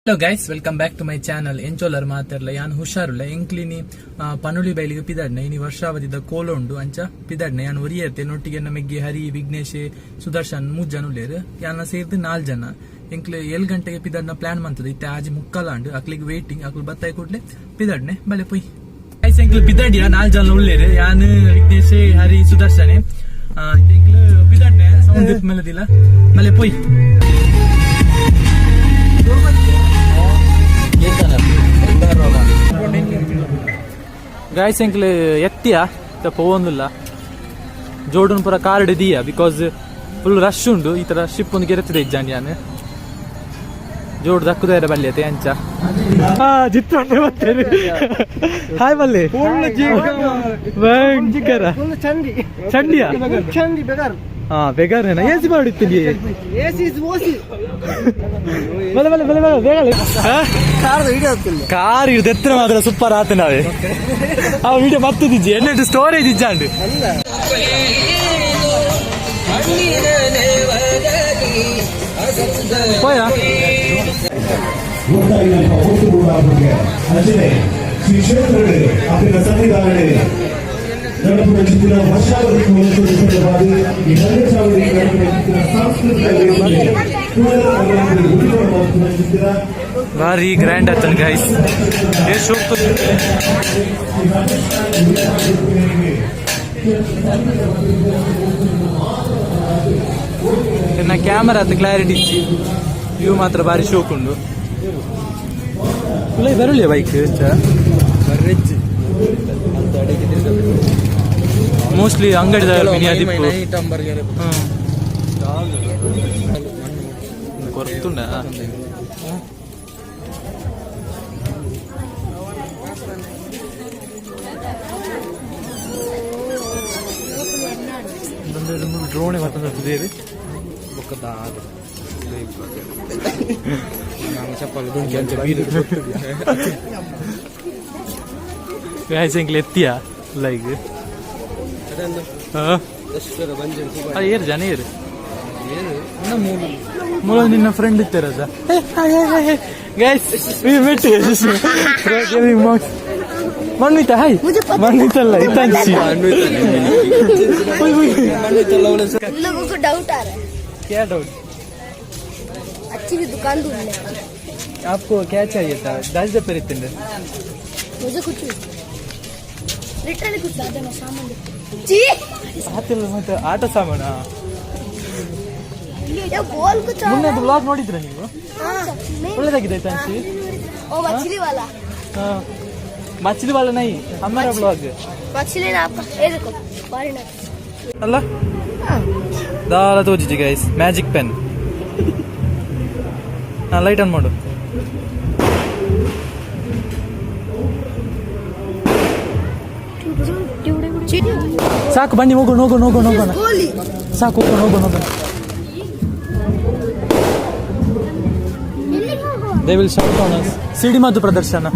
Hello guys, welcome back to my channel. ಎಂಚೋಲರ್ ಮಾತೆರ್ಲ? ಯಾನ್ ಹುಷಾರುಲ್ಲ. ಎಂಕ್ಲಿನಿ ಪನುಳಿ ಬೈಲಿಗೆ ಪಿದಾಡ್ನೆ. ಇನಿ ವರ್ಷಾವಧಿದ ಕೋಲ ಉಂಡು, ಅಂಚ ಪಿದಾಡ್ನೆ. ಯಾನ್ ಒರಿಯರ್ತೆ ನೊಟ್ಟಿಗೆ ಮೆಗ್ಗಿ, ಹರಿ, ವಿಘ್ನೇಶ್, ಸುದರ್ಶನ್ ಮೂಜ್ ಜನ ಉಲ್ಲೇರ್. ಯಾನ್ ಸೇರ್ದು ನಾಲ್ ಜನ. ಎಂಕ್ಲೆ 7 ಗಂಟೆಗೆ ಪಿದಾಡ್ನ ಪ್ಲಾನ್ ಮಂತದ. ಇತ್ತೆ 6:45 ಆಂಡ್. ಅಕ್ಲಿಗೆ ವೇಟಿಂಗ್. ಅಕ್ಲು ಬತ್ತಾಯಿ ಕೂಡ್ಲೆ ಪಿದಾಡ್ನೆ. ಬಲೆ ಪೋಯ್. ಗೈಸ್, ಎಂಕ್ಲು ಪಿದಾಡಿಯ. ನಾಲ್ ಜನ ಉಲ್ಲೇರ್, ಯಾನ್, ವಿಘ್ನೇಶ್, ಹರಿ, ಸುದರ್ಶನ್. ಎಂಕ್ಲು ಪಿದಾಡ್ನೆ. ಸೌಂಡ್ ಮೆಲದಿಲ್ಲ. ಬಲೆ ಪೋಯ್. ಗಾಯ್ಸ್, ಎಂಕ್ಲು ಎತ್ತಿಯ ಪೋವೊಂದಿಲ್ಲ. ಜೋಡುನ್ ಪೂರ ಕಾರ್ಡ್ ದೀಯ, because full rush ಉಂಡು. ಈ ತರ ಶಿಪ್ ಒಂದು ಗೆರೆತಿದೆ ಇಜ್ಜಾಂಡಿ. ಯಾನ್ ಜೋಡು ದಕ್ಕುದಾರ ಬಲ್ಯತೆ ಅಂಚ ಜಿತ್ತು ಮತ್ತೆ. ಹಾಯ್ ಬಲ್ಲೆ, ಭಯಂಕರ. ಚಂಡಿ. ಚಂಡಿಯಾ? ಚಂಡಿ बेकार. ಹಾ, ಬೇಗಾರ ಎಸಿ ಮಾಡಿತ್ತೀನಿ. AC is OC. ಬಲೆ ಬಲೆ ಬಲೆ ಬಲೆ, ಬೇಗ. ಕಾರ್ ವಿಡಿಯೋ ಆಗ್ತಿಲ್ಲ. ಕಾರ್ ಎತ್ತರ ಮಾತ್ರ ಸೂಪರ್ ಆತ. ನಾವೇ ಆ ವಿಡಿಯೋ ಮತ್ತಿದ್ದಿಜ್ಜಿ, ಎಣ್ಣೆ ಸ್ಟೋರೇಜ್ ಇಜ್ಜಾಂಡ್. ಅಲ್ಲ. ಪೋಯ. ಒಟ್ಟಾಗಿ ನಮ್ಮ ಒಟ್ಟುಗೂಡುವುದಕ್ಕೆ ಅಂಚನೆ ಶ್ರೀ ಕ್ಷೇತ್ರಗಳೇ ಅಪಿನ ಸನ್ನಿಧಾನಗಳೇ ನಡಪುನ ಚಿತ್ತಿನ ವರ್ಷಾವಧಿ ಕೋಲೋತ್ಸವದ ಈ ವರ್ಷಾವಧಿ ನಡಪುನ ಚಿತ್ತಿನ ಸಾಂಸ್ಕೃತಿಕ ವೇದಿಕೆ ಉಳಿಯುವ ಚಿತ್ತಿನ. ಭಾರಿ ಗ್ರ್ಯಾಂಡ್ ಆತನ್ ಗೈಸ್. ಎಷ್ಟು ಹೋಗ್ತದೆ? ಎನ್ನ ಕ್ಯಾಮರಾ ಕ್ಲಾರಿಟಿ ಇಚ್ಚಿ. ವ್ಯೂ ಮಾತ್ರ ಭಾರಿ ಶೋಕ್ ಉಂಡು. ಉಲೈ ಬರಲಿ ಬೈಕ್. ಬರ್ರೆಜ್ಜಿ. ಮೋಸ್ಟ್ಲಿ ಅಂಗಡಿ ಮಿನಿ. ಕೊರ್ತುಂಡ. ಡ್ರೋಣೆ ಮತ್ತೊಂದು ಕುದಿಯರಿ. ಬೊಕ್ಕದ ಚಪ್ಪಲ್ ದುಂಕಿ ಅಂಚ ಬೀರು. Guys, ಎಂಕ್ಲೆ ಎತ್ತಿಯ like. ಏರು ಜನ ಏರು. ಮೂಲ ನಿನ್ನ ಫ್ರೆಂಡ್ ಇತ್ತಾರದ. Guys, we met. Manvita, hi. ಮನ್ವಿತಲ್ಲ, ಇತ್ತಂಚಿ. उन लोगों को डाउट आ रहा है. क्या डाउट? अच्छी भी दुकान ढूंढने का. आपको क्या चाहिए था? दास पेरिತ್ತಂಡೆ. मुझे कुछ लिटरली कुछ ज्यादा ना सामान जी. ಆತಿಲ್ಲ ಮತ್ತೆ ಆಟ ಸಾಮಾನ. ये बॉल कुछ आ ಮೊನ್ನೆ रहा ಅದು ವ್ಲಾಗ್ ನೋಡಿದ್ರ ನೀವು? है. हाँ, नहीं. ಒಳ್ಳೇದಾಗಿದೆ ಆಯ್ತಾ? ओ मछली वाला. हाँ, मछली वाला नहीं, हमारा व्लॉग. मछली ना आपका. ये देखो बारी ना. ಅಲ್ಲ, ದಾಲ ತೋಜಿಜಿ ಗೈಸ್, ಮ್ಯಾಜಿಕ್ ಪೆನ್. ಹಾ, ಲೈಟ್ ಆನ್ ಮಾಡು. ಸಾಕು, ಬನ್ನಿ, ಹೋಗೋಣ ಹೋಗೋಣ ಹೋಗೋಣ ಹೋಗೋಣ. गोली. ಸಾಕು, ಹೋಗೋಣ ಹೋಗೋಣ ಹೋಗೋಣ. They will shout on us. ಸಿಡಿಮದ್ದು ಪ್ರದರ್ಶನ.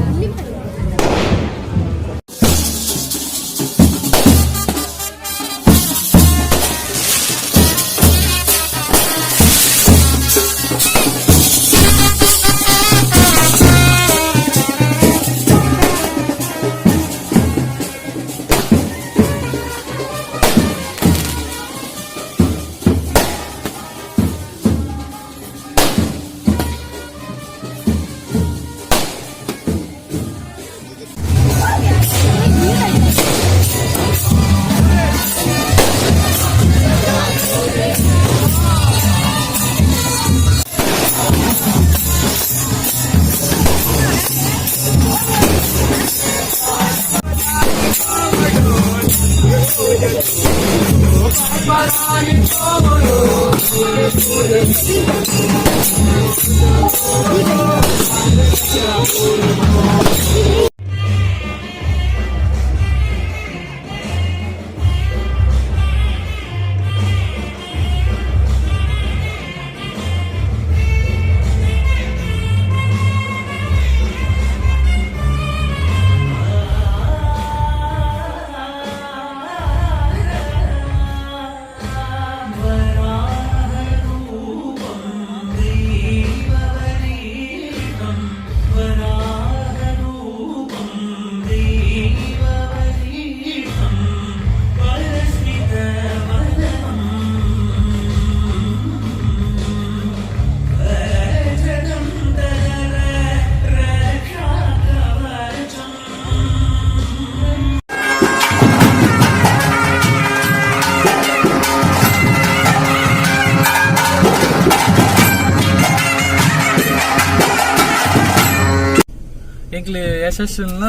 ಎಂಕ್ಲೆ ಯಶಸ್ಸನ್ನ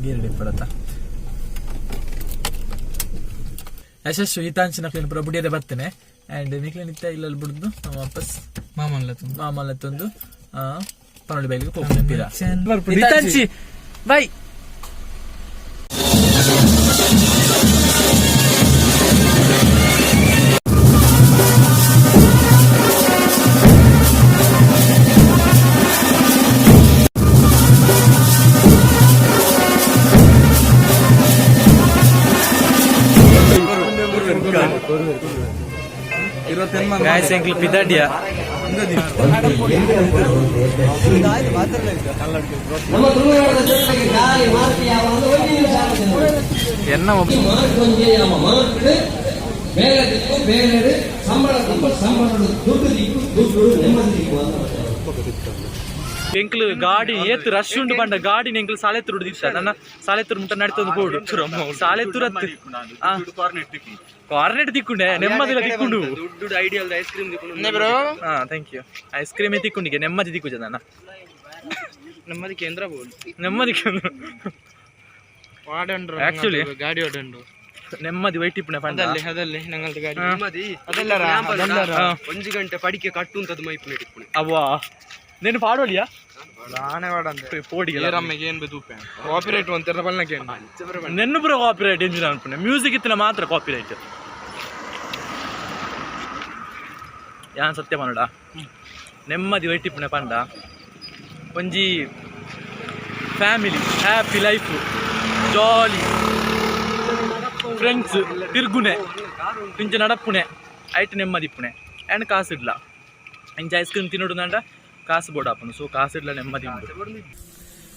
ಗೀರಡಿ ಪಡತ ಯಶಸ್ಸು ಈತಾಂಚಿನ ಕ್ಲೀನ್ ಪೂರ ಬುಡಿಯದೆ ಬರ್ತೇನೆ. ಅಂಡ್ ನಿಕ್ಲೆ ನಿತ್ಯ ಇಲ್ಲಲ್ಲಿ ಬಿಡುದು ನಾವು ವಾಪಸ್ ಮಾಮಲ್ಲ. ಮಾಮಲ್ಲ ತಂದು ಪನೊಳಿ ಬೈಲಿಗೆ ಪೋಪುನೆ ಪಿರ. ಹಿತಾಂಚಿ, ಬೈ. ಗಾಯ್ಸ್, ಎಂಕ್ಲು ಪಿದಾಡಿಯ. ನಮ್ಮ ತುಳುನಾಡಿನ ಜನತೆಗೆ ಗಾಳಿ ಮಾರ್ತಿ ಯಾವ ಒಂದು ಒಂಜಿ ನಿಮಿಷ ಆಗುದಿಲ್ಲ. ಎನ್ನ ಮಾರ್ಕೊಂಜೆ ನಮ್ಮ ಮಾರ್ಕ್ ಬೇಲೆ ದಿಕ್ಕು ಬೇಲೆ ಸಂಬಳ ದಿಕ್ಕು ಸಂಬಳ, ದುಡ್ಡು ದಿಕ್ಕು ದುಡ್ಡು, ನೆಮ್ಮದಿ ದಿಕ್ಕು ಅಂತ ಮಾಡ್ತಾರೆ. ಎಂಕ್ಲು ಗಾಡಿ ಏತ್ ರಶ್ ಉಂಡು ಪಂಡ ಗಾಡಿ ಎಂಕ್ಲು ಸಾಲೆತ್ತೂರು ದಿತ್ತ ನನ್ನ ಸಾಲೆತ್ತೂರು ಮುಟ್ಟ ನಡ್ತೊಂದು ಬೋಡು ಸಾಲೆತ್ತೂರು ಕಾರ್ನೆಟ್ ತಿಕ್ಕೊಂಡೆ, ನೆಮ್ಮದಿಲ ತಿಕ್ಕೊಂಡು. ದುಡ್ಡು ಐಡಿಯಲ್ ಐಸ್ ಕ್ರೀಮ್. ಹಾ, thank you. Ice cream ತಿಕ್ಕೊಂಡಿಗೆ ನೆಮ್ಮದಿ ತಿಕ್ಕುಜ ನನ್ನ. ನೆಮ್ಮದಿ ಕೇಂದ್ರ ಬೋಲ್. ನೆಮ್ಮದಿ ಕೇಂದ್ರ. ವಾಡಂಡ್ರು. Actually- ಗಾಡಿ ವಾಡಂಡ್ರು. ನೆಮ್ಮದಿ ವೈಟ್ ಇಪ್ಪುಣೆ ಪಂಡ. ಅದಲ್ಲೇ ಅದಲ್ಲೇ ನಂಗಲ್ದ ಗಾಡಿ. ಹಾ. ಅದೆಲ್ಲರ ಅದೆಲ್ಲರ. ಹಾ. ಒಂಜಿ ಗಂಟೆ ಪಡಿಕೆ ಕಟ್ಟು ಅಂತದ್ ಮೈಪ್ ನೆಟಿಪ್ಪುಣೆ. ಅವ್ವಾ, నేను ಪಾಡೋಳಿಯಾ? ನಾನೇ ವಾಡಂದೆ. ಪೋಡಿಗೆ. ಏರಮ್ಮೆಗೆ ಏನ್ ಬೇದೂಪೆ ಕಾಪಿರೈಟ್ ಒಂತೆರ ಬಲ್ಲಕ್ಕೆ. ನೆನ್ನು ಪೂರ ಕಾಪಿರೈಟ್ ಎಂಜಿನ ಅನ್ಪುಣೆ. ಮ್ಯೂಸಿಕ್ ಇತ್ತಿನ ಮಾತ್ರ ಕಾಪಿರೈಟ್. ಯಾನ್ ಸತ್ಯ ಪನೋಡ, ನೆಮ್ಮದಿ ವೈಟಿಪ್ಪುಣೆ ಪಂಡ ಒಂಜಿ family, happy life, jolly friends, ತಿರ್ಗುನೆ ಇಂಚ ನಡಪ್ಪುಣೆ, ಐಟ್ ನೆಮ್ಮದಿ ಇಪ್ಪುಣೆ. ಆ್ಯಂಡ್ ಕಾಸು ಇಡ್ಲ. ಇಂಚ ಐಸ್ ಕ್ರೀಮ್ ತಿನ್ನೋಡು ನಂಡ ಕಾಸು ಬೋಡಾಪುನು. ಸೊ ಕಾಸು ಇಡ್ಲ ನೆಮ್ಮದಿ ಉಂಡು.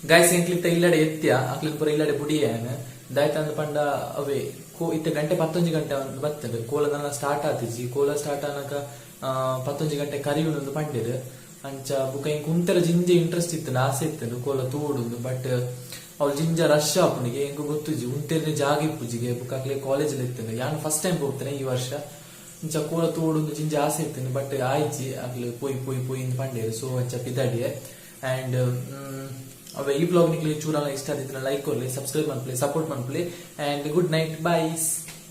ಗಾಯ್ಸ್, ಎಂಕ್ಲಿತ್ತ ಇಲ್ಲಡೆ ಎತ್ತಿಯ ಅಕ್ಲಿನ ಪೂರ ಇಲ್ಲಡೆ ಬುಡಿಯಾನ. ದಾಯ್ತಂದ್ ಪಂಡ ಅವೇ ಕೋ ಇತ್ತೆ ಗಂಟೆ 11 ಗಂಟೆ ಒಂದು ಬರ್ತದೆ. ಕೋಲ ನನ್ನ ಸ್ಟಾರ್ಟ್ ಆತಿಜಿ. ಕೋಲ ಸ್ಟಾರ್ಟ್ ಆನಕ 11 ಗಂಟೆ ಕರಿಯುಣಂದು ಪಂಡೆರ್. ಅಂಚ ಬುಕ ಇಂಕ್ ಉಂತೆರ ಜಿಂಜ ಇಂಟ್ರೆಸ್ಟ್ ಇತ್ತು, ಆಸೆ ಇತ್ತು ಕೋಲ ತೋಡುಂದು. ಬಟ್ ಅವ್ಳು ಜಿಂಜ ರಶ್ ಆಪುನಿಗೆ ಎಂಕ್ ಗೊತ್ತುಜಿ. ಉಂತೆರ್ನೆ ಜಾಗ ಇಪ್ಪುಜಿಗೆ. ಬುಕ ಅಕ್ಲೆ ಕಾಲೇಜ್ ಇತ್ತು. ಯಾನ್ ಫಸ್ಟ್ ಟೈಮ್ ಹೋಗ್ತೇನೆ ಈ ವರ್ಷ. ಇಂಚ ಕೋಲ ತೋಡುಂದು ಜಿಂಜ ಆಸೆ ಇತ್ತು, ಬಟ್ ಆಯ್ಚಿ. ಅಕ್ಲೆ ಪೋಯಿ ಪೋಯಿ ಪೋಯಿ ಇಂದ್ ಪಂಡೇರು. ಸೊ ಅಂಚ ಪಿದಾಡಿಯೆ. ಅಂಡ್ ಅವೆ ಈ ಬ್ಲಾಗ್ ನಿಕ್ಲೆ ಚೂರಾಲ ಇಷ್ಟ ಆದಿತ್ತಿನ ಲೈಕ್ ಕೊರ್ಲೆ, ಸಬ್ಸ್ಕ್ರೈಬ್ ಮನ್ಪುಲೆ, ಸಪೋರ್ಟ್ ಮನ್ಪುಲೆ. And good night, boys.